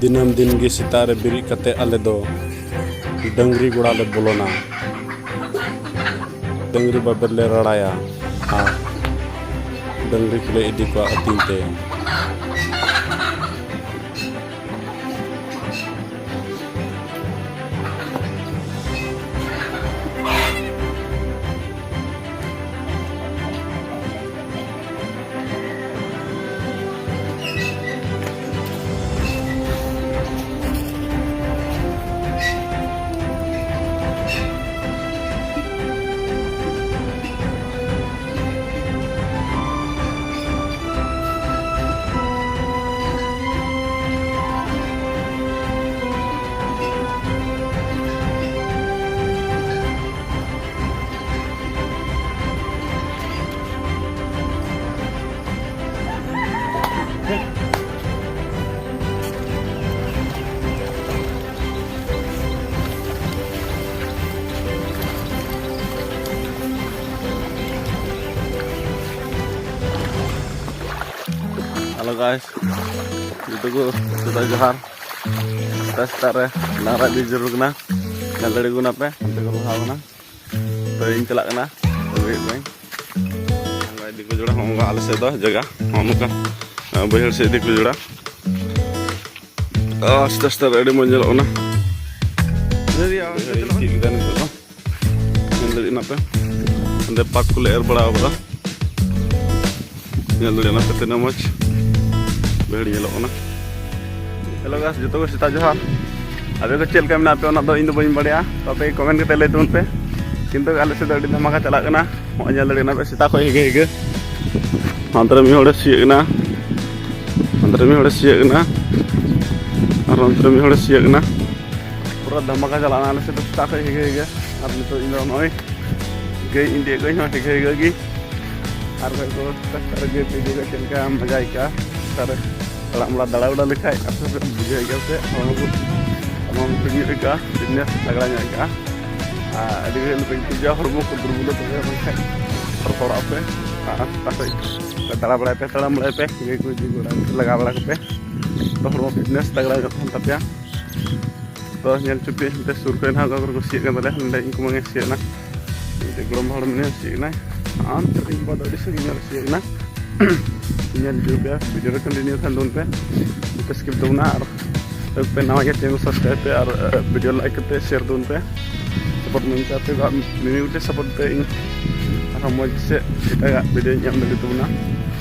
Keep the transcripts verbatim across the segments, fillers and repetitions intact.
ᱫᱤᱱᱟᱹᱢ ᱫᱤᱱ ᱜᱮ ᱥᱮᱛᱟᱜ ᱨᱮ ᱵᱮᱨᱮᱫ ᱠᱟᱛᱮ ᱟᱞᱮ ᱫᱚ ᱰᱟᱹᱝᱨᱤ ᱜᱚᱲᱟ ᱞᱮ ᱵᱚᱞᱚᱱᱟ᱾ ᱰᱟᱹᱝᱨᱤ ᱵᱟᱵᱮᱨ ᱞᱮ ᱨᱟᱲᱟᱭᱟ ᱟᱨ ᱰᱟᱹᱝᱨᱤ ᱠᱚᱞᱮ ᱤᱫᱤ ᱠᱚᱣᱟ ᱟᱹᱛᱤᱧ ᱛᱮ᱾ Hello guys, ᱡᱚᱛᱚ ᱠᱚ ᱥᱮᱛᱟᱜ ᱡᱚᱦᱟᱨ᱾ ᱥᱮᱛᱟᱜ ᱥᱮᱛᱟᱜ ᱨᱮ ᱰᱟᱝᱨᱟ ᱤᱫᱤ ᱡᱟᱹᱨᱩᱲ ᱠᱟᱱᱟ᱾ ᱧᱮᱞ ᱫᱟᱲᱮ ᱠᱚ ᱠᱟᱱᱟ ᱯᱮ, ᱚᱱᱛᱮ ᱠᱚ ᱞᱟᱦᱟ ᱠᱟᱱᱟ᱾ ᱛᱚ ᱤᱧ ᱪᱟᱞᱟᱜ ᱠᱟᱱᱟ, ᱟᱹᱜᱩᱭᱮᱫ ᱠᱚᱣᱟᱧ᱾ ᱱᱚᱝᱠᱟ ᱤᱫᱤ ᱠᱚ ᱡᱚᱲᱟ, ᱱᱚᱜᱼᱚ ᱱᱚᱝᱠᱟ ᱟᱞᱮ ᱥᱮᱫ ᱫᱚ ᱡᱟᱭᱜᱟ, ᱱᱚᱜᱼᱚ ᱱᱚᱝᱠᱟ, ᱟᱸ, ᱵᱟᱹᱭᱦᱟᱹᱲ ᱥᱮᱫ ᱤᱫᱤ ᱠᱚ ᱡᱚᱲᱟ᱾ ᱟᱥᱛᱮ ᱟᱥᱛᱮ ᱨᱮ ᱟᱹᱰᱤ ᱢᱚᱡᱽ ᱧᱮᱞᱚᱜ ᱠᱟᱱᱟ᱾ ᱵᱟᱹᱭᱦᱟᱹᱲ ᱤᱧ ᱛᱤᱭᱳᱜ ᱠᱮᱫᱟ ᱱᱤᱛᱚᱜ ᱫᱚ᱾ ᱧᱮᱞ ᱫᱟᱲᱮᱭᱟᱜ ᱠᱟᱱᱟ ᱯᱮ, ᱚᱸᱰᱮ ᱯᱟᱴ ᱠᱚᱞᱮ ᱮᱨ ᱵᱟᱲᱟ ᱟᱠᱟᱫᱟ᱾ ᱧᱮᱞ ᱫᱟᱲᱮᱭᱟᱜ ᱠᱟᱱᱟ ᱯᱮ ᱛᱤᱱᱟᱹᱜ ᱢᱚᱡᱽ ᱵᱟᱹᱭᱦᱟᱹᱲ ᱧᱮᱞᱚᱜ ᱠᱟᱱᱟ᱾ Hello guys, ᱡᱚᱛᱚ ᱠᱚ ᱥᱮᱛᱟᱜ ᱡᱚᱦᱟᱨ᱾ ᱟᱯᱮ ᱠᱚ ᱪᱮᱫ ᱞᱮᱠᱟ ᱢᱮᱱᱟᱜ ᱯᱮ ᱚᱱᱟ ᱫᱚ ᱤᱧ ᱫᱚ ᱵᱟᱹᱧ ᱵᱟᱲᱟᱭᱟ, ᱛᱚ ᱟᱯᱮ comment ᱠᱟᱛᱮ ᱞᱟᱹᱭ ᱛᱟᱵᱚᱱ ᱯᱮ᱾ ᱠᱤᱱᱛᱩ ᱟᱞᱮ ᱥᱮᱫ ᱫᱚ ᱟᱹᱰᱤ ᱫᱷᱟᱢᱟᱠᱟ ᱪᱟᱞᱟᱜ ᱠᱟᱱᱟ᱾ ᱱᱚᱜᱼᱚᱭ ᱧᱮᱞ ᱫᱟᱲᱮᱭᱟᱜ ᱠᱟᱱᱟ ᱯᱮ ᱥᱮᱛᱟᱜ ᱠᱷᱚᱱ ᱦᱤᱜᱟᱹ ᱦᱤᱜᱟᱹ᱾ ᱦᱟᱱᱛᱮ ᱨᱮ ᱢᱤᱫ ᱦᱚᱲᱮ ᱥᱤᱭᱳᱜ ᱠᱟᱱᱟ, ᱦᱟᱱᱛᱮ ᱨᱮ ᱢᱤᱫ ᱦᱚᱲᱮ ᱥᱤᱭᱳᱜ ᱠᱟᱱᱟ, ᱟᱨ ᱚᱱᱛᱮ ᱨᱮ ᱢᱤᱫ ᱦᱚᱲᱮ ᱥᱤᱭᱳᱜ ᱠᱟᱱᱟ᱾ ᱯᱩᱨᱟᱹ ᱫᱷᱟᱢᱟᱠᱟ ᱪᱟᱞᱟᱜ ᱠᱟᱱᱟ ᱟᱞᱮ ᱥᱮᱫ ᱫᱚ ᱥᱮᱛᱟᱜ ᱠᱷᱚᱱ ᱦᱤᱜᱟᱹ ᱦᱤᱜᱟᱹ᱾ ᱟᱨ ᱱᱤᱛᱚᱜ ᱤᱧ ᱫᱚ ᱱᱚᱜᱼᱚᱭ ᱜᱟᱹᱭ ᱤᱧ ᱤᱫᱤᱭᱮᱫ ᱠᱚᱣᱟᱧ ᱦᱚᱸ ᱦᱤᱜᱟᱹ ᱦᱤᱜᱟᱹ ᱜᱮ᱾ ᱟᱨ ᱠᱷᱟᱡ ᱠᱚ ᱥᱮᱛᱟᱜ ᱨᱮ ᱜᱟᱹᱭ ᱯᱮ ᱤᱫᱤ ᱠᱷᱟᱡ ᱪᱮᱫ ᱞᱮᱠᱟ ᱢᱚᱡᱟ ᱟᱹᱭᱠᱟᱹᱜᱼᱟ ᱥᱮᱛᱟᱜ ᱨᱮ ᱛᱟᱲᱟᱢ ᱵᱟᱲᱟ, ᱫᱟᱬᱟ ᱵᱟᱲᱟ ᱞᱮᱠᱷᱟᱡ ᱟᱯᱮ ᱯᱮ ᱵᱩᱡᱷᱟᱹᱣ ᱟᱹᱭᱠᱟᱹᱜᱼᱟ ᱥᱮ ᱦᱚᱲᱢᱚ ᱠᱚ ᱦᱚᱲᱢᱚ ᱠᱚ free ᱧᱚᱜ ᱟᱹᱭᱠᱟᱹᱜᱼᱟ, fitness ᱛᱟᱜᱲᱟ ᱧᱚᱜ ᱟᱹᱭᱠᱟᱹᱜᱼᱟ᱾ ᱟᱨ ᱟᱹᱰᱤ ᱜᱷᱟᱹᱲᱤᱡ ᱞᱮ practice ᱟ, ᱦᱚᱲᱢᱚ ᱠᱚ ᱫᱩᱨᱵᱚᱞᱚᱜ ᱛᱟᱯᱮᱭᱟ ᱵᱟᱝᱠᱷᱟᱡ ᱦᱚᱲ ᱦᱚᱲᱚᱜ ᱟᱯᱮ᱾ ᱟᱨ ᱥᱮᱛᱟᱜ ᱠᱷᱚᱡ ᱫᱟᱬᱟ ᱵᱟᱲᱟᱭ ᱯᱮ, ᱛᱟᱲᱟᱢ ᱵᱟᱲᱟᱭ ᱯᱮ, ᱜᱟᱹᱭ ᱠᱚ ᱤᱫᱤ ᱵᱟᱲᱟ ᱞᱟᱜᱟ ᱵᱟᱲᱟ ᱠᱚᱯᱮ᱾ ᱛᱚ ᱦᱚᱲᱢᱚ ᱯᱷᱤᱴᱱᱮᱥ ᱛᱟᱜᱲᱟ ᱧᱚᱜ ᱛᱟᱦᱮᱱ ᱛᱟᱯᱮᱭᱟ᱾ ᱛᱚ ᱧᱮᱞ ᱦᱚᱪᱚ ᱯᱮ, ᱱᱚᱛᱮ ᱥᱩᱨ ᱠᱷᱚᱱ ᱱᱟᱦᱟᱜ ᱚᱠᱟ ᱠᱚᱨᱮ ᱠᱚ ᱥᱤᱭᱮᱫ ᱠᱟᱱ ᱛᱟᱞᱮᱭᱟ, ᱱᱚᱸᱰᱮ ᱤᱧ ᱠᱩᱢᱟᱹᱝ ᱮ ᱥᱤᱭᱮᱫ ᱠᱟᱱᱟ, ᱢᱤᱫᱴᱮᱡ ᱜᱚᱲᱚᱢ ᱦᱚᱲ ᱢᱮᱱᱟᱭᱟ ᱥᱤᱭᱮᱫ ᱠᱟᱱᱟᱭ, ᱟᱢ ᱛᱚ ᱤᱧ ᱵᱟᱵᱟ ᱫᱚ ᱟᱹᱰᱤ ᱥᱟᱺᱜᱤᱧ ᱧᱚᱜ ᱨᱮ ᱥᱤᱭᱮᱫ ᱠᱟᱱᱟ᱾ ᱧᱮᱞ ᱦᱚᱪᱚ ᱯᱮᱭᱟ, ᱵᱷᱤᱰᱤᱭᱳ ᱨᱮ ᱠᱚᱱᱴᱤᱱᱤᱭᱩ ᱛᱟᱦᱮᱱ ᱛᱟᱵᱚᱱ ᱯᱮ, ᱟᱞᱚ ᱯᱮ ᱥᱠᱤᱯ ᱛᱟᱵᱚᱱᱟ, ᱟᱨ ᱟᱯᱮ ᱱᱟᱣᱟ ᱜᱮ ᱪᱮᱱᱮᱞ ᱥᱟᱵᱥᱠᱨᱟᱭᱤᱵ ᱯᱮ, ᱟᱨ ᱵᱷᱤᱰᱤᱭᱳ ᱞᱟᱭᱤᱠ ᱠᱟᱛᱮ ᱥᱮᱭᱟᱨ ᱛᱟᱵᱚᱱ ᱯᱮ, ᱥᱟᱯᱳᱨᱴ ᱢᱮᱱᱛᱮ ᱟᱯᱮ ᱠᱚᱣᱟᱜ ᱢᱤᱢᱤ ᱜᱚᱴᱮᱡ ᱥᱟᱯᱳᱨᱴ ᱛᱮ ᱤᱧ ᱟᱨᱦᱚᱸ ᱢᱚᱡᱽ ᱥᱮ ᱮᱴᱟᱜᱟᱜ ᱵᱷᱤᱰᱤᱭᱳᱧ ᱮᱢ ᱫᱟᱲᱮ ᱛᱟᱵᱚᱱᱟ᱾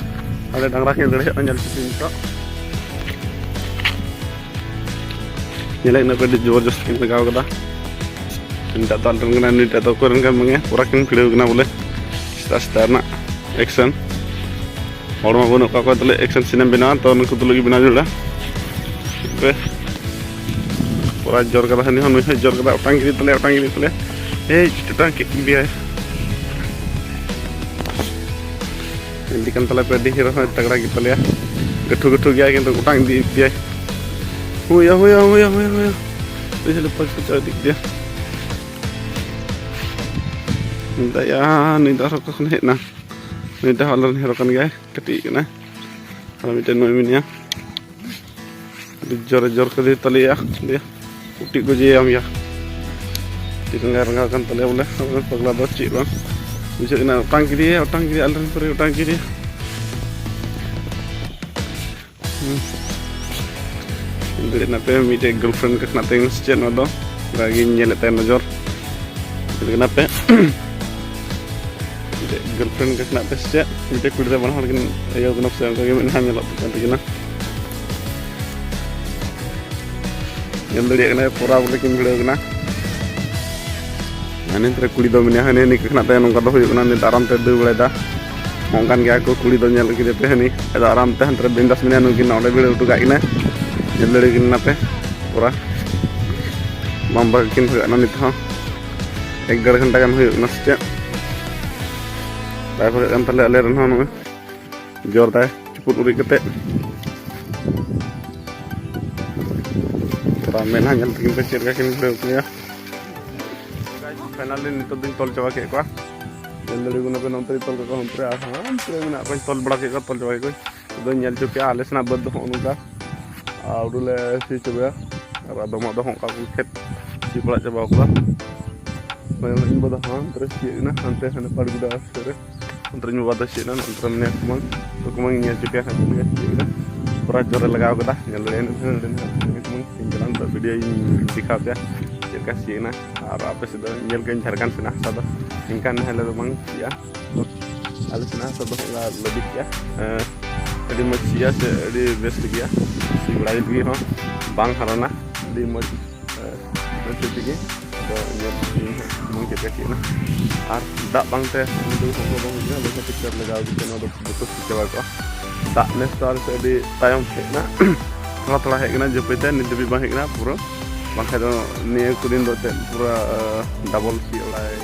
ᱟᱞᱮ ᱰᱟᱝᱨᱟ ᱠᱤᱱ ᱞᱟᱹᱲᱦᱟᱹᱭᱚᱜᱼᱟ, ᱧᱮᱞ ᱦᱚᱪᱚ ᱯᱮ ᱱᱤᱛᱚᱜ᱾ ᱧᱮᱞᱮᱫ ᱠᱟᱱᱟ ᱯᱮ, ᱟᱹᱰᱤ ᱡᱚᱵᱚᱨᱡᱚᱥᱛ ᱠᱤᱱ ᱞᱟᱜᱟᱣ ᱠᱟᱫᱟ᱾ ᱱᱤᱛᱟᱜ ᱫᱚ ᱟᱞᱮ ᱨᱮᱱ ᱠᱟᱱᱟ, ᱱᱤᱛᱟᱜ ᱫᱚ ᱚᱠᱚᱭ ᱨᱮᱱ ᱠᱟᱱ ᱵᱟᱝᱮ, ᱯᱩᱨᱟ ᱠᱤᱱ ᱵᱷᱤᱲᱟᱹᱣ ᱠᱟᱱᱟ ᱵᱚᱞᱮ᱾ ᱥᱮᱛᱟᱜ ᱥᱮᱛᱟᱜ ᱨᱮᱱᱟᱜ ᱮᱠᱥᱮᱱ᱾ ᱦᱚᱲ ᱢᱟ ᱵᱟᱹᱱᱩᱜ ᱠᱚᱣᱟ, ᱚᱠᱚᱭ ᱛᱩᱞᱩᱡ ᱮᱠᱥᱮᱱ ᱥᱤᱱᱮᱢ ᱵᱮᱱᱟᱣᱟ, ᱛᱚ ᱱᱩᱠᱩ ᱛᱩᱞᱩᱡ ᱜᱮ ᱵᱮᱱᱟᱣ ᱡᱟᱹᱨᱩᱲᱟ᱾ ᱯᱮ ᱯᱩᱨᱟ ᱡᱳᱨ ᱠᱟᱫᱟ, ᱦᱟᱹᱱᱤ ᱦᱚᱸ ᱱᱩᱭ ᱦᱚᱸᱭ ᱡᱳᱨ ᱠᱟᱫᱟ, ᱚᱴᱟᱝ ᱠᱮᱫᱮ ᱛᱟᱞᱮᱭᱟ, ᱚᱴᱟᱝ ᱠᱮᱫᱮ ᱛᱟᱞᱮᱭᱟ᱾ ᱮᱭ, ᱚᱴᱟᱝ ᱠᱮᱫ ᱜᱮᱭᱟᱭ᱾ ᱤᱫᱤ ᱠᱟᱱ ᱛᱟᱞᱮ ᱯᱮ, ᱟᱹᱰᱤ ᱦᱤᱨᱳ ᱦᱚᱸᱭ ᱛᱟᱜᱲᱟ ᱜᱮ ᱛᱟᱞᱮᱭᱟ᱾ ᱜᱟᱹᱴᱷᱩ ᱜᱟᱹᱴᱷᱩ ᱜᱮᱭᱟᱭ, ᱠᱤᱱᱛᱩ ᱚᱴᱟᱝ ᱤᱫᱤ ᱯᱮᱭᱟᱭ᱾ ᱦᱩᱭᱟ, ᱦᱩᱭᱟ, ᱦᱩᱭᱟ, ᱦᱩᱭᱟ, ᱦᱩᱭᱟ᱾ ᱩᱭ ᱦᱤᱞᱳ ᱯᱟᱸᱪ ᱯᱟᱸᱪ ᱤᱫᱤ ᱠᱮᱫᱮᱭᱟ᱾ ᱫᱟᱭᱟ, ᱱᱩᱭ ᱫᱚ ᱟᱨᱦᱚᱸ ᱚᱠᱟ ᱠᱷᱚᱱ ᱦᱮᱡ ᱮᱱᱟ? ᱱᱩᱭ ᱫᱚ ᱟᱞᱮ ᱨᱮᱱ ᱦᱤᱨᱳ ᱠᱟᱱ ᱜᱮᱭᱟᱭ, ᱠᱟᱹᱴᱤᱡ ᱠᱟᱱᱟᱭ᱾ ᱟᱨ ᱢᱤᱫᱴᱮᱱ ᱱᱩᱭ ᱢᱮᱱᱟᱭᱟ, ᱟᱹᱰᱤ ᱡᱳᱨᱮ ᱡᱳᱨ ᱠᱮᱫᱮ ᱛᱟᱞᱮᱭᱟ᱾ ᱫᱤᱭᱮ ᱩᱴᱤ ᱜᱚᱡᱮᱭᱟᱢ ᱭᱟ᱾ ᱟᱹᱰᱤ ᱨᱟᱸᱜᱟᱣ ᱨᱟᱸᱜᱟᱣ ᱠᱟᱱ ᱛᱟᱞᱮᱭᱟ ᱵᱚᱞᱮ, ᱟᱵᱚ ᱨᱮᱱ ᱯᱟᱜᱽᱞᱟ ᱫᱚ ᱪᱮᱫ ᱵᱟᱝ ᱵᱩᱡᱷᱟᱹᱜ ᱠᱟᱱᱟ᱾ ᱚᱴᱟᱝ ᱠᱮᱫᱮᱭᱟ, ᱚᱴᱟᱝ ᱠᱮᱫᱮᱭᱟ, ᱟᱞᱮ ᱨᱮᱱ ᱯᱩᱨᱟᱹ ᱚᱴᱟᱝ ᱠᱮᱫᱮᱭᱟ᱾ ᱦᱩᱸ᱾ ᱧᱮᱞ ᱫᱟᱲᱮᱭᱟᱜ ᱠᱟᱱᱟ ᱯᱮ, ᱢᱤᱫᱴᱮᱡ ᱜᱟᱨᱞᱯᱷᱨᱮᱱᱰ ᱠᱟᱠᱷᱱᱟ ᱛᱮᱧ ᱥᱮ ᱪᱮᱫ ᱱᱚᱣᱟ ᱫᱚ, ᱚᱱᱠᱟ ᱜᱤᱧ ᱧᱮᱞᱮᱫ ᱛᱟᱭᱟ ᱱᱚᱡᱚᱨ᱾ ᱧᱮᱞ ᱠᱟᱱᱟ ᱯᱮ, ᱢᱤᱫᱴᱮᱡ ᱜᱟᱨᱞᱯᱷᱨᱮᱱᱰ ᱠᱟᱠᱷᱱᱟ ᱯᱮ ᱥᱮ ᱪᱮᱫ, ᱢᱤᱫᱴᱮᱡ ᱠᱩᱲᱤ ᱫᱚ ᱵᱟᱱᱟ ᱦᱚᱲ ᱠᱤᱱ ᱤᱭᱟᱹ ᱠᱟᱱᱟ ᱥᱮ ᱚᱱᱠᱟ ᱜᱮ ᱢᱮᱫᱦᱟ ᱧᱮᱞᱚᱜ ᱠᱟᱱ ᱛᱟᱹᱠᱤᱱᱟ᱾ ᱧᱮᱞ ᱫᱟᱲᱮᱭᱟᱜ ᱠᱟᱱᱟ ᱯᱩᱨᱟ ᱵᱚᱞᱮ ᱠᱤᱱ ᱵᱷᱤᱲᱟᱹᱣ ᱠᱟᱱᱟ᱾ ᱦᱟᱹᱱᱤ ᱛᱨᱮ ᱠᱩᱲᱤ ᱫᱚ ᱢᱮᱱᱟᱭᱟ, ᱦᱟᱹᱱᱤ ᱦᱟᱹᱱᱤ ᱠᱟᱠᱷᱱᱟ ᱛᱮ ᱱᱚᱝᱠᱟ ᱫᱚ ᱦᱩᱭᱩᱜ ᱠᱟᱱᱟ, ᱱᱤᱛ ᱟᱨᱟᱢ ᱛᱮ ᱫᱟᱹᱲ ᱵᱟᱲᱟᱭᱮᱫᱟ᱾ ᱱᱚᱝᱠᱟᱱ ᱜᱮᱭᱟ ᱠᱚ, ᱠᱩᱲᱤ ᱫᱚ ᱧᱮᱞ ᱠᱮᱫᱮ ᱯᱮ, ᱦᱟᱹᱱᱤ ᱟᱫᱚ ᱟᱨᱟᱢ ᱛᱮ ᱦᱟᱱᱛᱮ ᱨᱮ ᱵᱤᱱᱫᱟᱥ ᱢᱮᱱᱟᱭᱟ, ᱱᱩᱠᱤᱱ ᱚᱸᱰᱮ ᱵᱷᱤᱲᱟᱹᱣ ᱦᱚᱴᱚ ᱠᱟᱜ ᱠᱤᱱᱟᱹ᱾ ᱧᱮᱞ ᱫᱟᱲᱮ ᱠᱤᱱ ᱠᱟᱱᱟ ᱯᱮ ᱯᱩᱨᱟ ᱵᱟᱝ ᱵᱷᱟᱜᱮ ᱠᱤᱱ ᱵᱷᱟᱜᱟᱜ ᱠᱟᱱᱟ᱾ ᱱᱤᱛ ᱦᱚᱸ ᱮᱠ ᱰᱮᱲ ᱜᱷᱚᱱᱴᱟ ᱜᱟᱱ ᱦᱩᱭᱩᱜ ᱠᱟᱱᱟ ᱥᱮ ᱪᱮᱫ, ᱵᱟᱭ ᱵᱷᱟᱜᱟᱜ ᱠᱟᱱ ᱛᱟᱞᱮ᱾ ᱟᱞᱮ ᱨᱮᱱ ᱦᱚᱸ ᱱᱚᱜᱼᱚᱭ ᱡᱳᱨ ᱫᱟᱭ ᱪᱩᱯᱩᱫ ᱩᱨᱤᱡ ᱠᱟᱛᱮ᱾ ᱛᱷᱚᱲᱟ ᱢᱮᱫᱦᱟ ᱧᱮᱞ ᱛᱟᱹᱠᱤᱱ ᱯᱮ ᱪᱮᱫ ᱞᱮᱠᱟ ᱠᱤᱱ ᱵᱷᱤᱲᱟᱹᱣ ᱠᱟᱱᱟ᱾ ᱯᱷᱟᱭᱱᱟᱞᱤ ᱱᱤᱛᱚᱜ ᱫᱚᱧ ᱛᱚᱞ ᱪᱟᱵᱟ ᱠᱮᱫ ᱠᱚᱣᱟ᱾ ᱧᱮᱞ ᱫᱟᱲᱮ ᱠᱟᱱᱟ ᱯᱮ, ᱱᱚᱱᱛᱮ ᱨᱮ ᱛᱚᱞ ᱠᱟᱠᱚ, ᱦᱟᱱᱛᱮ ᱨᱮ ᱟᱨᱦᱚᱸ ᱦᱟᱱᱛᱮ ᱨᱮ ᱢᱮᱱᱟᱜ ᱠᱚᱣᱟᱧ ᱛᱚᱞ ᱵᱟᱲᱟ ᱠᱮᱫ ᱠᱚᱣᱟ, ᱛᱚᱞ ᱪᱟᱵᱟ ᱠᱮᱫ ᱠᱚᱣᱟᱧ᱾ ᱟᱫᱚᱧ ᱧᱮᱞ ᱦᱚᱪᱚ ᱯᱮᱭᱟ ᱟᱞᱮ ᱥᱮᱱᱟᱜ ᱵᱟᱹᱫᱽ ᱫᱚ ᱦᱚᱸᱜᱼᱚ ᱱᱚᱝᱠᱟ᱾ ᱟᱨ ᱦᱩᱲᱩ ᱞᱮ ᱥᱤ ᱪᱟᱵᱟᱭᱟ᱾ ᱟᱨ ᱟᱫᱚᱢᱟᱜ ᱫᱚ ᱚᱱᱠᱟ ᱠᱚ ᱠᱷᱮᱛ ᱥᱤ ᱯᱟᱲᱟᱜ ᱪᱟᱵᱟ ᱠᱟᱫᱟ᱾ ᱤᱧ ᱵᱟᱵᱟ ᱫᱚ ᱦᱟᱱᱛᱮ ᱨᱮ ᱥᱤᱭᱮᱫ ᱠᱟᱱᱟ, ᱦᱟᱱᱛᱮ ᱦᱟᱱᱮ ᱯᱟᱲᱜᱩᱰᱟ ᱥᱮᱫ ᱨᱮ᱾ ᱚᱱᱛᱮ ᱨᱮ ᱤᱧ ᱵᱟᱵᱟ ᱫᱚ ᱥᱤᱭᱮᱫ ᱠᱟᱱᱟ, ᱚᱱᱛᱮ ᱨᱮ ᱢᱮᱱᱟᱭᱟ ᱠᱩᱢᱟᱹᱝ᱾ ᱛᱚ ᱠᱩᱢᱟᱹᱝ ᱤᱧ ᱧᱮᱞ ᱦᱚᱪᱚ ᱯᱮᱭᱟ ᱦᱟᱸᱜ ᱪᱮᱫ ᱞᱮᱠᱟ ᱥᱤᱭᱮᱫ ᱠᱟᱱᱟ᱾ ᱯᱩᱨᱟ ᱡᱳᱨᱮ ᱞᱟᱜᱟᱣ ᱠᱟᱫᱟ, ᱧᱮᱞ ᱫᱟᱲᱮᱭᱟᱜᱼᱟ ᱱᱤᱛ ᱦᱚᱸ ᱱᱚᱰᱮ ᱱᱟᱦᱟᱜ ᱠᱩᱢᱟᱹᱝ᱾ ᱤᱧ ᱪᱟᱞᱟᱜ ᱱᱤᱛᱚᱜ ᱵᱷᱤᱰᱤᱭᱳᱧ ᱫᱮᱠᱷᱟᱣ ᱯᱮᱭᱟ ᱪᱮᱫ ᱞᱮᱠᱟ ᱥᱤᱭᱮᱫ ᱠᱟᱱᱟ᱾ ᱟᱨ ᱟᱯᱮ ᱥᱮᱫ ᱫᱚ ᱧᱮᱞ ᱠᱟᱹᱧ ᱡᱷᱟᱲᱠᱷᱚᱸᱰ ᱥᱮᱱᱟᱜ ᱦᱟᱥᱟ ᱫᱚ ᱱᱤᱝᱠᱟᱱ ᱱᱟᱦᱮᱞ ᱫᱚ ᱵᱟᱝ ᱥᱤᱭᱟ᱾ ᱟᱞᱮ ᱥᱮᱱᱟᱜ ᱦᱟᱥᱟ ᱫᱚ ᱦᱟᱸᱜ ᱞᱟᱹᱵᱤᱫ ᱜᱮᱭᱟ᱾ ᱮᱸ, ᱟᱹᱰᱤ ᱢᱚᱡᱽ ᱥᱤᱭᱟ ᱥᱮ ᱟᱹᱰᱤ ᱵᱮᱥ ᱜᱮᱭᱟ, ᱥᱤ ᱵᱟᱲᱟᱭ ᱞᱟᱹᱜᱤᱫ ᱦᱚᱸ ᱵᱟᱝ ᱦᱟᱨᱟᱱᱟ, ᱟᱹᱰᱤ ᱢᱚᱡᱽ᱾ ᱮᱸ, ᱢᱚᱡᱽ ᱛᱮᱜᱮ᱾ ᱟᱫᱚ ᱧᱮᱞ ᱤᱧ ᱦᱟᱸᱜ ᱵᱟᱝ ᱪᱮᱫ ᱞᱮᱠᱟ ᱪᱮᱫ ᱮᱱᱟ᱾ ᱟᱨ ᱫᱟᱜ ᱵᱟᱝᱛᱮ ᱩᱱᱤ ᱫᱚ ᱦᱚᱸ ᱵᱟᱝ ᱦᱩᱭᱩᱜ ᱠᱟᱱᱟ, ᱵᱟᱝᱠᱷᱟᱱ ᱴᱷᱤᱠ ᱴᱷᱟᱠ ᱞᱟᱜᱟᱣ ᱠᱟᱛᱮ ᱱᱚᱣᱟ ᱫᱚ ᱡᱚᱛᱚ ᱥᱤ ᱪᱟᱵᱟ ᱠᱚᱜᱼᱟ᱾ ᱫᱟᱜ ᱱᱮᱥ ᱫᱚ ᱟᱞᱮ ᱥᱮᱫ ᱟᱹᱰᱤ ᱛᱟᱭᱚᱢ ᱦᱮᱡ ᱮᱱᱟ᱾ ᱛᱷᱚᱲᱟ ᱛᱷᱚᱲᱟ ᱦᱮᱡ ᱠᱟᱱᱟ, ᱡᱟᱹᱯᱤ ᱛᱮ ᱱᱤᱛ ᱫᱷᱟᱹᱵᱤᱡ ᱵᱟᱝ ᱦᱮᱡ ᱠᱟᱱᱟ ᱯᱩᱨᱟᱹ᱾ ᱵᱟᱝᱠᱷᱟᱱ ᱫᱚ ᱱᱤᱭᱟᱹ ᱠᱚ ᱫᱤᱱ ᱫᱚ ᱮᱱᱛᱮᱫ ᱯᱩᱨᱟᱹ, ᱟᱸ, ᱰᱟᱵᱚᱞ ᱥᱤ ᱵᱟᱲᱟᱭ